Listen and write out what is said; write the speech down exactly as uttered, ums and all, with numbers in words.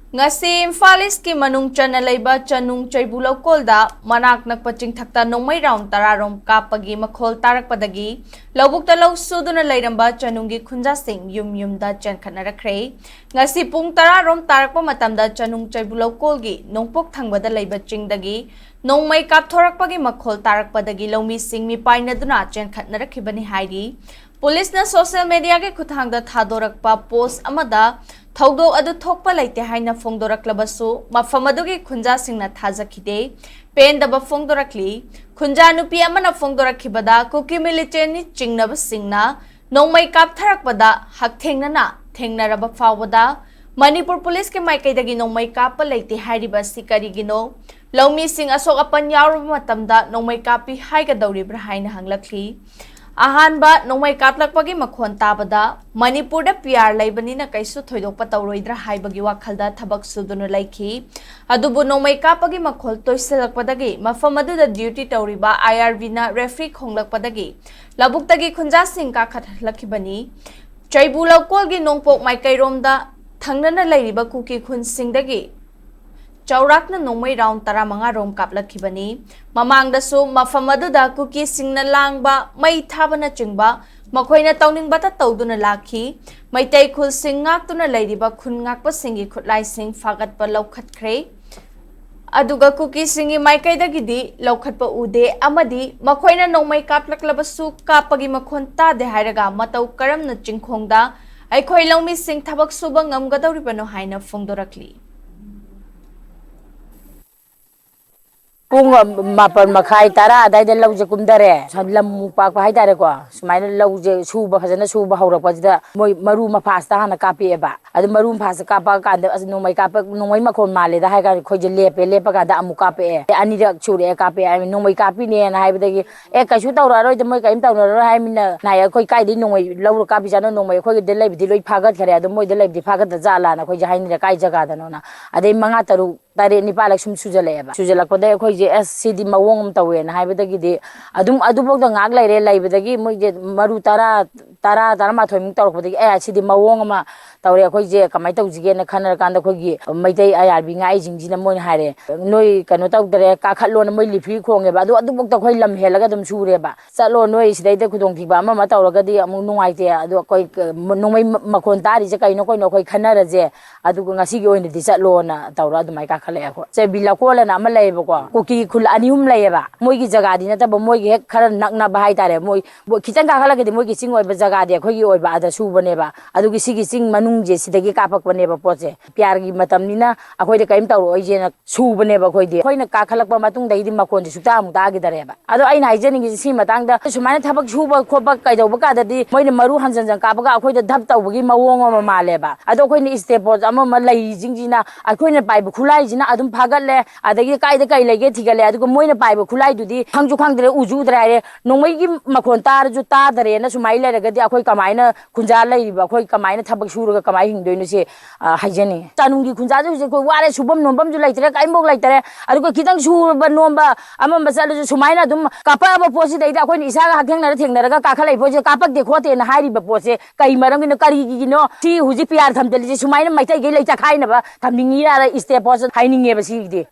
ꯉꯁꯤ ꯏꯝꯐꯥꯜ ꯏꯁꯀꯤ ꯃꯅꯨꯡ ꯆꯟꯅ ꯂꯩꯕ ꯆꯅꯨꯡ ꯆꯩꯕꯨ ꯂꯧꯀꯣꯜꯗ ꯃꯅꯥꯛ ꯅꯛꯄ ꯆꯤꯡꯊꯛꯇ ꯅꯣꯡꯃꯩ ꯔꯥꯎꯟ ꯇꯔꯥꯔꯣꯝ ꯀꯥꯞꯄꯒꯤ ꯃꯈꯣꯜ ꯇꯥꯔꯛꯄꯗꯒꯤ ꯂꯧꯕꯨꯛꯇ ꯂꯧ ꯁꯨꯗꯨꯅ ꯂꯩꯔꯝꯕ ꯆꯅꯨꯡꯒꯤ ꯈꯨꯟꯖꯥꯁꯤꯡ ꯌꯨꯝ ꯌꯨꯝꯗ ꯆꯦꯟꯈꯠꯅꯔꯛꯈ꯭ꯔꯦ꯫ ꯉꯁꯤ ꯄꯨꯡ ꯇꯔꯥꯔꯣꯝ ꯇꯥꯔꯛꯄ ꯃꯇꯝꯗ ꯆꯅꯨꯡ ꯆꯩꯕꯨ ꯂꯧꯀꯣꯜꯒꯤ ꯅꯣꯡꯄꯣꯛ ꯊꯪꯕꯗ ꯂꯩꯕ ꯆꯤꯡꯗꯒꯤ ꯅꯣꯡꯃꯩ ꯀꯥꯞꯊꯣꯔꯛꯄꯒꯤ ꯃꯈꯣꯜ ꯇꯥꯔꯛꯄꯗꯒꯤ ꯂꯧꯃꯤꯁꯤꯡ ꯃꯤꯄꯥꯏꯅꯗꯨꯅ ꯆꯦꯟꯈꯠꯅꯔꯛꯈꯤꯕꯅꯤ ꯍꯥꯏꯔꯤ꯫ ꯄꯨꯂꯤꯁꯅ ꯁꯣꯁꯤꯌꯦꯜ ꯃꯤꯗꯤꯌꯥꯒꯤ ꯈꯨꯠꯊꯥꯡꯗ ꯊꯥꯗꯣꯔꯛꯄ ꯄꯣꯁ ꯑꯃꯗ ꯊꯧꯗꯣꯛ ꯑꯗꯨ ꯊꯣꯛꯄ ꯂꯩꯇꯦ ꯍꯥꯏꯅ ꯐꯣꯡꯗꯣꯔꯛꯂꯕꯁꯨ, ꯃꯐꯝ ꯑꯗꯨꯒꯤ ꯈꯨꯟꯖꯥꯁꯤꯡꯅ ꯊꯥꯖꯈꯤꯗꯦ꯫ ꯄꯦꯟꯗꯕ ꯐꯣꯡꯗꯣꯔꯛꯂꯤ꯫ ꯈꯨꯟꯖꯥ ꯅꯨꯄꯤ ꯑꯃꯅ ꯐꯣꯡꯗꯣꯔꯛꯈꯤꯕꯗ, ꯀꯨꯀꯤ ꯃꯤꯂꯤꯇꯦꯟꯅꯤ ꯆꯤꯡꯅꯕꯁꯤꯡꯅ ꯅꯣꯡꯃꯩ ꯀꯥꯞꯊꯔꯛꯄꯗ ꯍꯛꯊꯦꯡꯅꯅ ꯊꯦꯡꯅꯔꯕ ꯐꯥꯎꯕꯗ ꯃꯅꯤꯄꯨꯔ ꯄꯨꯂꯤꯁꯀꯤ ꯃꯥꯏꯀꯩꯗꯒꯤ ꯅꯣꯡꯃꯩ ꯀꯥꯞꯄ ꯂꯩꯇꯦ ꯍꯥꯏꯔꯤꯕ ꯑꯁꯤ ꯀꯔꯤꯒꯤꯅꯣ? ꯂꯧꯃꯤꯁꯤꯡ ꯑꯁꯣꯛ ꯑꯄꯟ ꯌꯥꯎꯔꯕ ꯃꯇꯝꯗ ꯅꯣꯡꯃꯩ ꯀꯥꯞꯄꯤ ꯍꯥꯏꯒꯗꯧꯔꯤꯕ꯭ꯔꯥ ꯍꯥꯏꯅ ꯍꯪꯂꯛꯂꯤ꯫ ꯑꯍꯥꯟꯕ ꯅꯣꯡꯃꯩ ꯀꯥꯞꯂꯛꯄꯒꯤ ꯃꯈꯣꯟ ꯇꯥꯕꯗ ꯃꯅꯤꯄꯨꯔꯗ ꯄꯤ ꯑꯥꯔ ꯂꯩꯕꯅꯤꯅ ꯀꯩꯁꯨ ꯊꯣꯏꯗꯣꯛꯄ ꯇꯧꯔꯣꯏꯗ꯭ꯔꯥ ꯍꯥꯏꯕꯒꯤ ꯋꯥꯈꯜꯗ ꯊꯕꯛ ꯁꯨꯗꯨꯅ ꯂꯩꯈꯤ꯫ ꯑꯗꯨꯕꯨ ꯅꯣꯡꯃꯩ ꯀꯥꯞꯄꯒꯤ ꯃꯈꯣꯜ ꯇꯣꯏꯁꯤꯜꯂꯛꯄꯗꯒꯤ ꯃꯐꯝ ꯑꯗꯨꯗ ꯗ꯭ꯌꯨꯇꯤ ꯇꯧꯔꯤꯕ ꯑꯥꯏ ꯑꯥꯔ ꯕꯤꯅ ꯔꯦꯐ꯭ꯔꯤ ꯈꯣꯡꯂꯛꯄꯗꯒꯤ ꯂꯧꯕꯨꯛꯇꯒꯤ ꯈꯨꯟꯖꯥꯁꯤꯡ ꯀꯥꯈꯠꯂꯛꯈꯤꯕꯅꯤ꯫ ꯆꯩꯕꯨ ꯂꯧꯀꯣꯜꯒꯤ ꯅꯣꯡꯄꯣꯛ ꯃꯥꯏꯀꯩꯔꯣꯝꯗ ꯊꯪꯅꯅ ꯂꯩꯔꯤꯕ ꯀꯨꯀꯤ ꯈꯨꯟꯁꯤꯡꯗꯒꯤ ꯆꯥꯎꯔꯥꯛꯅ ꯅꯣꯡꯃꯩ ꯔꯥꯎꯟ ꯇꯔꯥꯃꯉꯥ ꯔꯣꯝ ꯀꯥꯞꯂꯛꯈꯤꯕꯅꯤ꯫ ꯃꯃꯥꯡꯗꯁꯨ ꯃꯐꯝ ꯑꯗꯨꯗ ꯀꯨꯀꯤꯁꯤꯡꯅ ꯂꯥꯡꯕ, ꯃꯩ ꯊꯥꯕꯅꯆꯤꯡꯕ ꯃꯈꯣꯏꯅ ꯇꯧꯅꯤꯡꯕꯇ ꯇꯧꯗꯨꯅ ꯂꯥꯛꯈꯤ꯫ ꯃꯩꯇꯩ ꯈꯨꯜꯁꯤꯡ ꯉꯥꯛꯇꯨꯅ ꯂꯩꯔꯤꯕ ꯈꯨꯟ ꯉꯥꯛꯄꯁꯤꯡꯒꯤ ꯈꯨꯠꯂꯥꯏꯁꯤꯡ ꯐꯥꯒꯠꯄ ꯂꯧꯈꯠꯈ꯭ꯔꯦ꯫ ꯑꯗꯨꯒ ꯀꯨꯀꯤꯁꯤꯡꯒꯤ ꯃꯥꯏꯀꯩꯗꯒꯤꯗꯤ ꯂꯧꯈꯠꯄ ꯎꯗꯦ ꯑꯃꯗꯤ ꯃꯈꯣꯏꯅ ꯅꯣꯡꯃꯩ ꯀꯥꯞꯂꯛꯂꯕꯁꯨ ꯀꯥꯞꯄꯒꯤ ꯃꯈꯣꯟ ꯇꯥꯗꯦ ꯍꯥꯏꯔꯒ ꯃꯇꯧ ꯀꯔꯝꯅ ꯆꯤꯡꯈꯣꯡꯗ ꯑꯩꯈꯣꯏ ꯂꯧꯃꯤꯁꯤꯡ ꯊꯕꯛ ꯁꯨꯕ ꯉꯝꯒꯗꯧꯔꯤꯕꯅꯣ ꯍꯥꯏꯅ ꯐꯣꯡꯗꯣꯔꯛꯂꯤ꯫ ꯄꯨꯡ ꯃꯥꯄꯜ ꯃꯈꯥꯏ, ꯇꯔꯥ ꯑꯗꯨꯋꯥꯏꯗ ꯂꯧꯁꯦ ꯀꯨꯝꯊꯔꯦ꯫ ꯂꯝ ꯃꯨꯛ ꯄꯥꯛꯄ ꯍꯥꯏꯇꯥꯔꯦꯀꯣ, ꯁꯨꯃꯥꯏꯅ ꯂꯧꯁꯦ ꯁꯨꯕ, ꯐꯖꯅ ꯁꯨꯕ ꯍꯧꯔꯛꯄꯁꯤꯗ ꯃꯣꯏ ꯃꯔꯨ ꯃꯐꯥꯁꯇ ꯍꯥꯟꯅ ꯀꯥꯞꯄꯛꯑꯦꯕ꯫ ꯑꯗꯨ ꯃꯔꯨ ꯃꯐꯥꯁꯇ ꯀꯥꯞꯄꯛꯑ ꯀꯥꯟꯗ ꯑꯁ ꯅꯣꯡꯃꯩ ꯀꯥꯞꯄ, ꯅꯣꯡꯃꯩ ꯃꯈꯣꯟ ꯃꯥꯜꯂꯦꯗ ꯍꯥꯏ ꯀꯥꯟꯗ ꯑꯩꯈꯣꯏꯁꯦ ꯂꯦꯞꯄꯦ꯫ ꯂꯦꯞꯄ ꯀꯥꯟꯗ ꯑꯃꯨꯛ ꯀꯥꯞꯄꯛꯑꯦ꯫ ꯑꯅꯤꯔꯛ ꯁꯨꯔꯛꯑꯦ ꯀꯥꯞꯄꯛꯑꯦ꯫ ꯅꯣꯡꯃꯩ ꯀꯥꯞꯄꯤꯅꯦꯅ ꯍꯥꯏꯕꯗꯒꯤ ꯑꯦ, ꯀꯩꯁꯨ ꯇꯧꯔꯛꯑꯔꯣꯏꯗ, ꯃꯣꯏ ꯀꯔꯤꯝ ꯇꯧꯅꯔꯔꯣꯏ ꯍꯥꯏꯃꯤꯅ ꯅꯥꯏ꯫ ꯑꯩꯈꯣꯏ ꯀꯥꯏꯗꯩ ꯅꯣꯡꯃꯩ ꯂꯧꯔ ꯀꯥꯞꯄꯤꯖꯥꯠꯅꯣ? ꯅꯣꯡꯃꯩ ꯑꯩꯈꯣꯏꯒꯤꯗ ꯂꯩꯕꯗꯤ ꯂꯣꯏ ꯐꯥꯒꯠꯈ꯭ꯔꯦ, ꯑꯗꯣ ꯃꯣꯏꯗ ꯂꯩꯕꯗꯤ ꯐꯥꯒꯠꯇ ꯖꯥꯠꯂꯥꯅ ꯑꯩꯈꯣꯏꯁꯦ ꯍꯥꯏꯅꯔꯦ, ꯀꯥꯏ ꯖꯒꯥꯗꯅꯣꯅ꯫ ꯑꯗꯩ ꯃꯉꯥ ꯇꯔꯨꯛ ꯇꯔꯦꯠ ꯅꯤꯄꯥꯜꯂꯛ ꯁꯨꯝ ꯁꯨꯖꯜꯂꯛꯑꯦꯕ꯫ ꯁꯨꯖꯜꯂꯛꯄꯗꯩ ꯑꯩꯈꯣꯏꯁꯦ, "ꯑꯁ, ꯁꯤꯗꯤ ꯃꯑꯣꯡ ꯑꯃ ꯇꯧꯋꯦꯅ" ꯍꯥꯏꯕꯗꯒꯤꯗꯤ ꯑꯗꯨꯝ ꯑꯗꯨꯐꯥꯎꯗ ꯉꯥꯏꯍꯥꯛ ꯂꯩꯔꯦ꯫ ꯂꯩꯕꯗꯒꯤ ꯃꯣꯏꯁꯦ ꯃꯔꯨ ꯇꯔꯥ, ꯇꯔꯥ, ꯇꯔꯥꯃꯥꯊꯣꯏꯃꯨꯛ ꯇꯧꯔꯛꯄꯗꯒꯤ, "ꯑꯦ, ꯁꯤꯗꯤ ꯃꯑꯣꯡ ꯑꯃ ꯇꯧꯔꯦ, ꯑꯩꯈꯣꯏꯁꯦ ꯀꯃꯥꯏꯅ ꯇꯧꯁꯤꯒꯦꯅ" ꯈꯟꯅꯔꯀꯥꯟꯗ, ꯑꯩꯈꯣꯏꯒꯤ ꯃꯩꯇꯩ ꯑꯥꯏ ꯑꯥꯔ ꯕꯤ ꯉꯥꯛꯏꯁꯤꯡꯁꯤꯅ ꯃꯣꯏꯅ ꯍꯥꯏꯔꯦ, "ꯅꯣꯏ ꯀꯩꯅꯣ ꯇꯧꯗꯔꯦ, ꯀꯥꯈꯠꯂꯣꯅ" ꯃꯣꯏ ꯂꯤꯐꯤ ꯈꯣꯡꯉꯦꯕ꯫ ꯑꯗꯣ ꯑꯗꯨꯐꯥꯎꯗ ꯑꯩꯈꯣꯏ ꯂꯝ ꯍꯦꯜꯂꯒ ꯑꯗꯨꯝ ꯁꯨꯔꯦꯕ꯫ "ꯆꯠꯂꯣ, ꯅꯣꯏ ꯁꯤꯗꯩꯗ ꯈꯨꯗꯣꯡꯊꯤꯕ ꯑꯃ ꯑꯃ ꯇꯧꯔꯒꯗꯤ ꯑꯃꯨꯛ ꯅꯨꯡꯉꯥꯏꯇꯦ꯫ ꯑꯗꯣ ꯑꯩꯈꯣꯏ, ꯀ-, ꯅꯣꯡꯃꯩ ꯃ-, ꯃꯈꯣꯟ ꯇꯥꯔꯤꯁꯦ ꯀꯩꯅꯣ ꯀꯩꯅꯣ ꯑꯩꯈꯣꯏ ꯈꯟꯅꯔꯁꯦ, ꯑꯗꯨꯒ ꯉꯁꯤꯒꯤ ꯑꯣꯏꯅꯗꯤ ꯆꯠꯂꯣꯅ" ꯇꯧꯔ ꯑꯗꯨꯃꯥꯏꯅ ꯀꯥꯈꯠꯂꯛꯑꯦ ꯑꯩꯈꯣꯏ꯫ ꯆꯦꯕꯤ ꯂꯀꯣꯜ ꯑꯅ ꯑꯃ ꯂꯩꯌꯦꯕꯀꯣ, ꯀꯨꯀꯤ ꯈꯨꯜ ꯑꯅꯤ ꯑꯍꯨꯝ ꯂꯩꯌꯦꯕ꯫ ꯃꯣꯏꯒꯤ ꯖꯒꯥꯗꯤ ꯅꯠꯇꯕ, ꯃꯣꯏꯒꯤ ꯍꯦꯛ ꯈꯔ ꯅꯛꯅꯕ ꯍꯥꯏꯇꯥꯔꯦ꯫ ꯃꯣꯏ, ꯃꯣꯏ ꯈꯤꯇꯪ ꯀꯥꯈꯠꯂꯒꯗꯤ ꯃꯣꯏꯒꯤ ꯆꯤꯡ ꯑꯣꯏꯕ ꯖꯒꯥꯗꯤ ꯑꯩꯈꯣꯏꯒꯤ ꯑꯣꯏꯕ, ꯑꯗ ꯁꯨꯕꯅꯦꯕ꯫ ꯑꯗꯨꯒꯤ ꯁꯤꯒꯤ ꯆꯤꯡ ꯃꯅꯨꯡꯁꯦ ꯁꯤꯗꯒꯤ ꯀꯥꯞꯄꯛꯄꯅꯦꯕ ꯄꯣꯠꯁꯦ꯫ ꯄꯤꯌꯥꯔꯒꯤ ꯃꯇꯝꯅꯤꯅ ꯑꯩꯈꯣꯏꯗ ꯀꯔꯤꯝ ꯇꯧꯔꯛꯑꯣꯏꯁꯦꯅ ꯁꯨꯕꯅꯦꯕ ꯑꯩꯈꯣꯏꯗꯤ꯫ ꯑꯩꯈꯣꯏꯅ ꯀꯥꯈꯠꯂꯛꯄ ꯃꯇꯨꯡꯗꯒꯤꯗꯤ ꯃꯈꯣꯟꯁꯦ ꯁꯨꯛꯇꯥ ꯑꯃꯨꯛ ꯇꯥꯈꯤꯗꯔꯦꯕ꯫ ꯑꯗꯣ ꯑꯩꯅ ꯍꯥꯏꯖꯅꯤꯡꯉꯤꯁꯦ ꯁꯤ ꯃꯇꯥꯡꯗ, ꯁꯨꯃꯥꯏꯅ ꯊꯕꯛ ꯁꯨꯕ ꯈꯣꯠꯄ ꯀꯩꯗꯧꯕ ꯀꯥꯟꯗꯗꯤ ꯃꯣꯏꯅ ꯃꯔꯨ ꯍꯟꯖꯟ ꯍꯟꯖꯟ ꯀꯥꯞꯄꯒ ꯑꯩꯈꯣꯏꯗ ꯙꯞ ꯇꯧꯕꯒꯤ ꯃꯑꯣꯡ ꯑꯃ ꯃꯥꯜꯂꯦꯕ꯫ ꯑꯗꯣ ꯑꯩꯈꯣꯏꯅ ꯏꯁꯇꯦꯞ ꯄꯣꯁ ꯑꯃ ꯑꯃ ꯂꯩꯔꯤꯁꯤꯡꯁꯤꯅ, ꯑꯩꯈꯣꯏꯅ ꯄꯥꯏꯕ ꯈꯨꯠꯂꯥꯏꯁꯤꯅ ꯑꯗꯨꯝ ꯐꯥꯒꯠꯂꯦ, ꯑꯗꯒꯤ ꯀꯥꯏꯗ ꯀꯩ ꯂꯩꯒꯦ ꯊꯤꯒꯠꯂꯦ, ꯑꯗꯨꯒ ꯃꯣꯏꯅ ꯄꯥꯏꯕ ꯈꯨꯠꯂꯥꯏꯗꯨꯗꯤ ꯈꯪꯁꯨ ꯈꯪꯗ꯭ꯔꯦ, ꯎꯁꯨ ꯎꯗ꯭ꯔꯦ ꯍꯥꯏꯔꯦ꯫ ꯅꯣꯡꯃꯩꯒꯤ ꯃꯈꯣꯟ ꯇꯥꯔꯁꯨ ꯇꯥꯗꯔꯦꯅ ꯁꯨꯃꯥꯏꯅ ꯂꯩꯔꯒꯗꯤ ꯑꯩꯈꯣꯏ ꯀꯃꯥꯏꯅ, ꯈꯨꯟꯖꯥ ꯂꯩꯔꯤꯕ ꯑꯩꯈꯣꯏ ꯀꯃꯥꯏꯅ ꯊꯕꯛ ꯁꯨꯔꯒ ꯀꯃꯥꯏꯅ ꯍꯤꯡꯗꯣꯏꯅꯣ ꯁꯤ, ꯑ, ꯍꯥꯏꯖꯅꯤꯡꯉꯤ꯫ ꯆꯥꯅꯨꯡꯒꯤ ꯈꯨꯟꯖꯥꯁꯦ ꯍꯧꯖꯤꯛ ꯑꯩꯈꯣꯏ ꯋꯥꯔꯦ, ꯁꯨꯐꯝ ꯅꯣꯝꯐꯝꯁꯨ ꯂꯩꯇ꯭ꯔꯦ, ꯀꯔꯤꯝꯐꯥꯎ ꯂꯩꯇ꯭ꯔꯦ꯫ ꯑꯗꯨꯒ ꯈꯤꯇꯪ ꯁꯨꯕ ꯅꯣꯝꯕ ꯑꯃ ꯑꯃ ꯆꯠꯂꯁꯨ ꯁꯨꯃꯥꯏꯅ ꯑꯗꯨꯝ ꯀꯥꯞꯄꯛꯑꯕ ꯄꯣꯠꯁꯤꯗꯩꯗ ꯑꯩꯈꯣꯏꯅ ꯏꯁꯥꯒ ꯍꯛꯊꯦꯡꯅꯔ ꯊꯦꯡꯅꯔꯒ ꯀꯥꯈꯠꯂꯛꯏ ꯄꯣꯠꯁꯦ ꯀꯥꯞꯄꯛꯇꯦ ꯈꯣꯠꯇꯦꯅ ꯍꯥꯏꯔꯤꯕ ꯄꯣꯠꯁꯦ ꯀꯩ ꯃꯔꯝꯒꯤꯅꯣ, ꯀꯔꯤꯒꯤꯅꯣ? ꯁꯤ ꯍꯧꯖꯤꯛ ꯄꯤꯌꯥꯔ ꯊꯝꯖꯤꯜꯂꯤꯁꯦ ꯁꯨꯃꯥꯏꯅ ꯃꯩꯇꯩꯈꯩ ꯂꯩ ꯆꯈꯥꯏꯅꯕ ꯊꯝꯅꯤꯡꯉꯤꯔꯥ? ꯏꯁꯇꯦꯞ ꯄꯣꯁ ꯍꯥꯏꯅꯤꯡꯉꯦꯕ ꯁꯤꯒꯤꯗꯤ꯫